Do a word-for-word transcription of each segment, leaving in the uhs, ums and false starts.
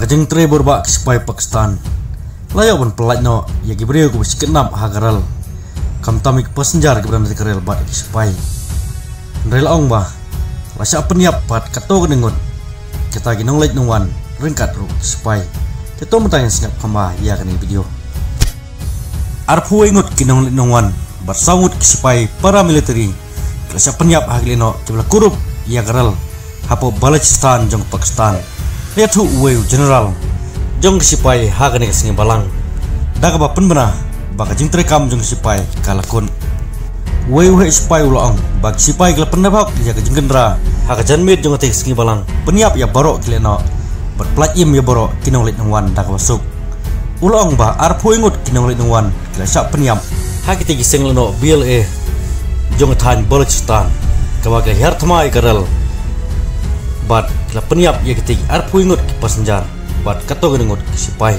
Ka jingtrei bor ba ki sipai Pakistan la ïoh ban pyllait noh ïa ki briew kiba shakitnap ha ka rel, khamtam ïa ki passenger kiba don ha ka rel bad ki sipai. Hynrei la ong ba la shah pynïap pat katto katne ngut kita ki nongleit nongwan ryngkat ruh ki sipai. Te to mynta ngin sngap kham bha ïa kane ka video. Arphew wei ngut ki nongleit nongwan bad saw ngut ki sipai paramilitary ki la shah pynïap ha ki lehnoh kiba la kurup ïa ka rel hapoh Balochistan jong Pakistan. La ïathuh uwei u general jong ki sipai ha kane ka sngi Balang da kaba pynbna ba ka jingtreikam jong ki sipai ka la kut. Uwei u heh sipai u la ong ba ki sipai ki la pyndap hok ïa ka jingkyndra ha ka janmiet jong kata ka sngi Balang, pynïap ïa baroh ki lehnoh bad pyllait im ïa baroh ki nongleit nongwan da kaba suk. U la ong ba arphew ngut ki nongleit nongwan ki la shah pynïap ha kita ki seng lehnoh B L A jong ka thaiñ Balochistan, kaba ki la hiar thma ïa ka rel bad ki la pynïap ïa kita ki arphew ngut ki passenger bad katto katne ngut ki sipai.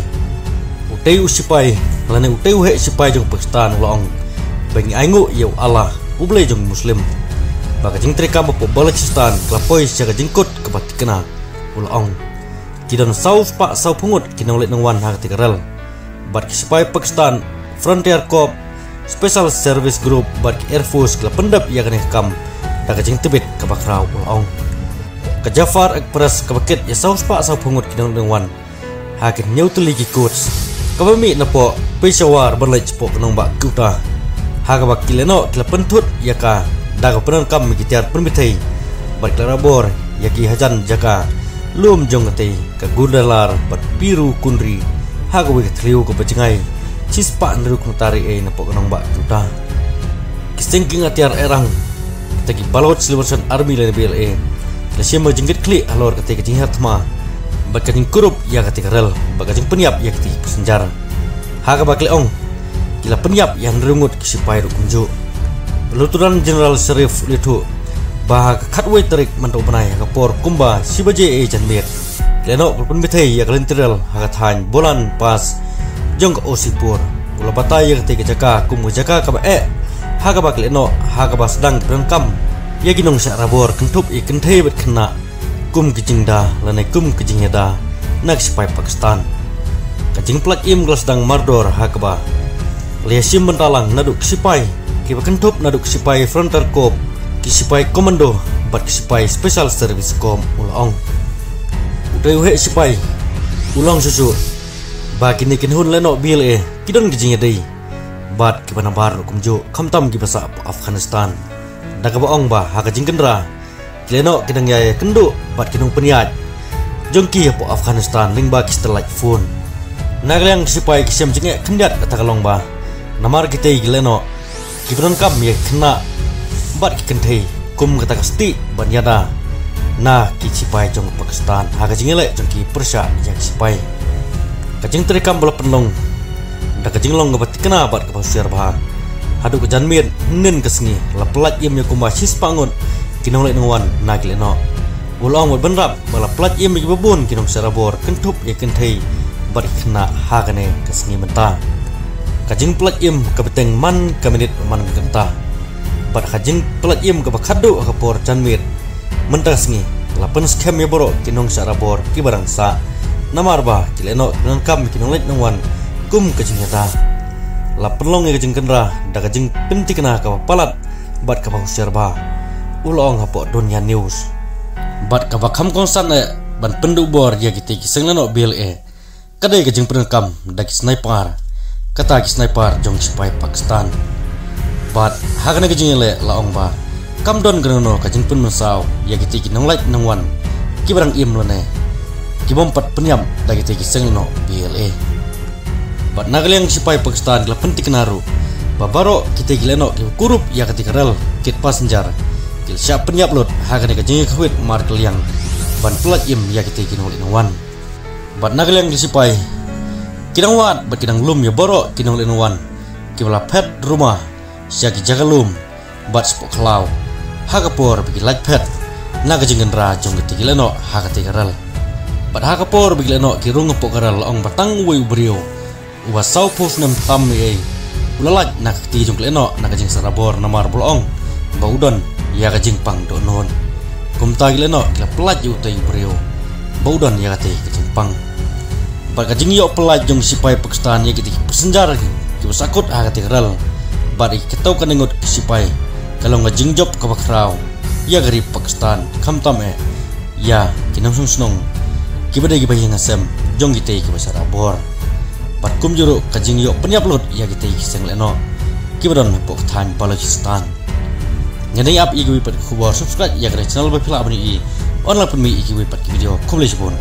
Utei u sipai lane utei u heh sipai jong Pakistan u la ong ba ngi ainguh ïa u Allah, u Blei jong Muslim, ba ka jingtreikam hapoh Balochistan ka la poi sha ka jingkut kaba thikna. U la ong ki don saw spah saw phew ngut ki nongleit nongwan ha kata ka rel bad ki sipai Pakistan, Frontier Corps, Special Service Group bad ki Air Force ki la pyndep ïa kane ka kam da ka jingtbit kaba khraw, u la ong. Ka Jafar Express kaba kit ïa saw spah saw phew ngut ki nongleit nongwan ha ki hynñiew tylli ki coach kaba mih napoh Peshawar ban leit shapoh ka nongbah Quetta, ha kaba ki lehnoh ki la pynthut ïa ka da ka pyndonkam ïa ki tiar pynbthei bad ki la rah bor ïa ki hajan jaka lum jong katei ka Gurdalar bad Piru Kundri ha kawei ka thliew kaba jngai shispah hynriew kilometer ei napoh ka nongbah Quetta. Ki seng ki ngat tiar erang, kita ki Baloch Liberation Army lane B L A, ki la shim ka jingkitkhlieh halor katei ka jinghiar thma bad ka jingkurup ïa katei ka rel bad ka jingpynïap ïa katei ki passenger, ha kaba ki la ong ki la pynïap ïa hynriew ngut ki sipai ruh kumjuh. Lieutenant General Sharif u la ïathuh ba ha ka khatwei tarik mynta u bnai ha ka por kumba shi baje ei janmiet, ki lehnoh ki la pynbthei ïa ka lynti rel ha ka thaiñ Bolan Pass jong ka Osipur. U la batai ïa katei ka jaka kum ka jaka kaba eh ha kaba ki lehnoh, ha kaba sdang ki pyndonkam ïa ki nongshah rabor kynthup ïa ki kynthei bad khynnah kum ki jingda lane kum ki jingïada na ki sipai Pakistan. Ka jingpyllait im ka la sdang mardor ha kaba la ïashim bynta lang naduh ki sipai kiba kynthup naduh ki sipai Frontier Corps, ki sipai Commando bad ki sipai Special Service Corps, u la ong. Utei u heh sipai u la ong shuh shuh ba kine ki nongleit nongwan lehnoh B L A ki don ki jingïadei bad kiba nabar ruh kumjuh, khamtam kiba sah hapoh Afghanistan, da kaba ong ba ha ka jingkyndra ki lehnoh ki dang ïakynduh bad ki nongpynïaid jong ki hapoh Afghanistan lyngba ki satellite phone. Na ka liang ki sipai ki shem jingeh khyndiat kata ka long ba namar kitei ki lehnoh ki pyndonkam ïa ki khynnah bad ki kynthei kum kata ka stieh ban ïada na ki sipai jong Pakistan ha ka jingïaleh jong ki pyrshah ïa ki sipai. Ka jingtreikam ba la pynlong da ka jinglong kaba thikna bad kaba husiar bha. Haduh ka janmiet hynnin ka sngi la pyllait im ïa kumba shispah ngut ki nongleit nongwan na ki lehnoh. U la ong bad bynrap ba la pyllait im ïa kiba bun ki nongshah rabor kynthup ïa ki kynthei bad ki khynnah ha kane ka sngi mynta. Ka jingpyllait im ka bteng man ka minit man ka kynta bad ka jingpyllait im kaba khadduh ha ka por janmiet mynta ka sngi la pynskhem ïa baroh ki nongshah rabor kiba dang sah, namar ba ki lehnoh ki pyndonkam ïa ki nongleit nongwan kum ka jingïada. La pynlong ïa ka jingkyndra da ka jingpynthikna kaba palat bad kaba husiar bha, u la ong hapoh Dunia News. Bad kaba kham kongsan eh ban pynduh bor ïa kitei ki seng lehnoh B L A ka dei ka jingpyndonkam da ki sniper, kata ki sniper jong ki sipai Pakistan. Bad ha kane ka jingïaleh la ong ba kam don kano kano ka jingpynmynsaw ïa kitei ki nongleit nongwan kiba dang im lane ki bym pat pynïap da kitei ki seng lehnoh B L A. Bad na ka liang ki sipai Pakistan ki la pynthikna ruh ba baroh kitei ki lehnoh kiba kurup ïa katei ka rel kit passenger ki la shah pynïap lut ha kane ka jingïakhawit markylliang ban pyllait im ïa kitei ki nongleit nongwan. Bad na ka liang ki sipai ki dang wad bad ki dang lum ïa baroh ki nongleit nongwan kiba la phet ruma sha ki jaka lum bad shapoh khlaw ha ka por ba ki lait phet na ka jingkyndra jong kitei ki lehnoh ha katei ka rel. Bad ha ka por ba ki lehnoh ki rung hapoh ka rel la ong ba tang uwei u briew uba sawphew snem tam ei ei u la lait na ka kti jong ki lehnoh na ka jingshah rabor namar ba la ong ba u don ïa ka jingpang dohnud. Kumta ki lehnoh ki la pyllait ïa utei u briew ba u don ïa katei ka jingpang. Bad ka jingïoh pyllait jong ki sipai Pakistan ïa kitei ki passenger kiba sahkut ha katei ka rel bad ïa ki katto katne ngut ki sipai ka long ka jingjop kaba khraw ïa ka ri Pakistan, khamtam eh ïa ki nongshong shnong kiba dei kiba ïeng ha sem jong kitei kiba shah dah bor. Bad kumjuh ruh ka jingïoh pynïap lut ïa kitei ki seng lehnoh kiba don hapoh ka thaiñ Balochistan. Ngin ïa ap ïa kiwei pat ki khubor. Subscribe ïa ka channel ba phi lah ban ïohi ban pynmih ïa kiwei pat ki video. Khublei shibun.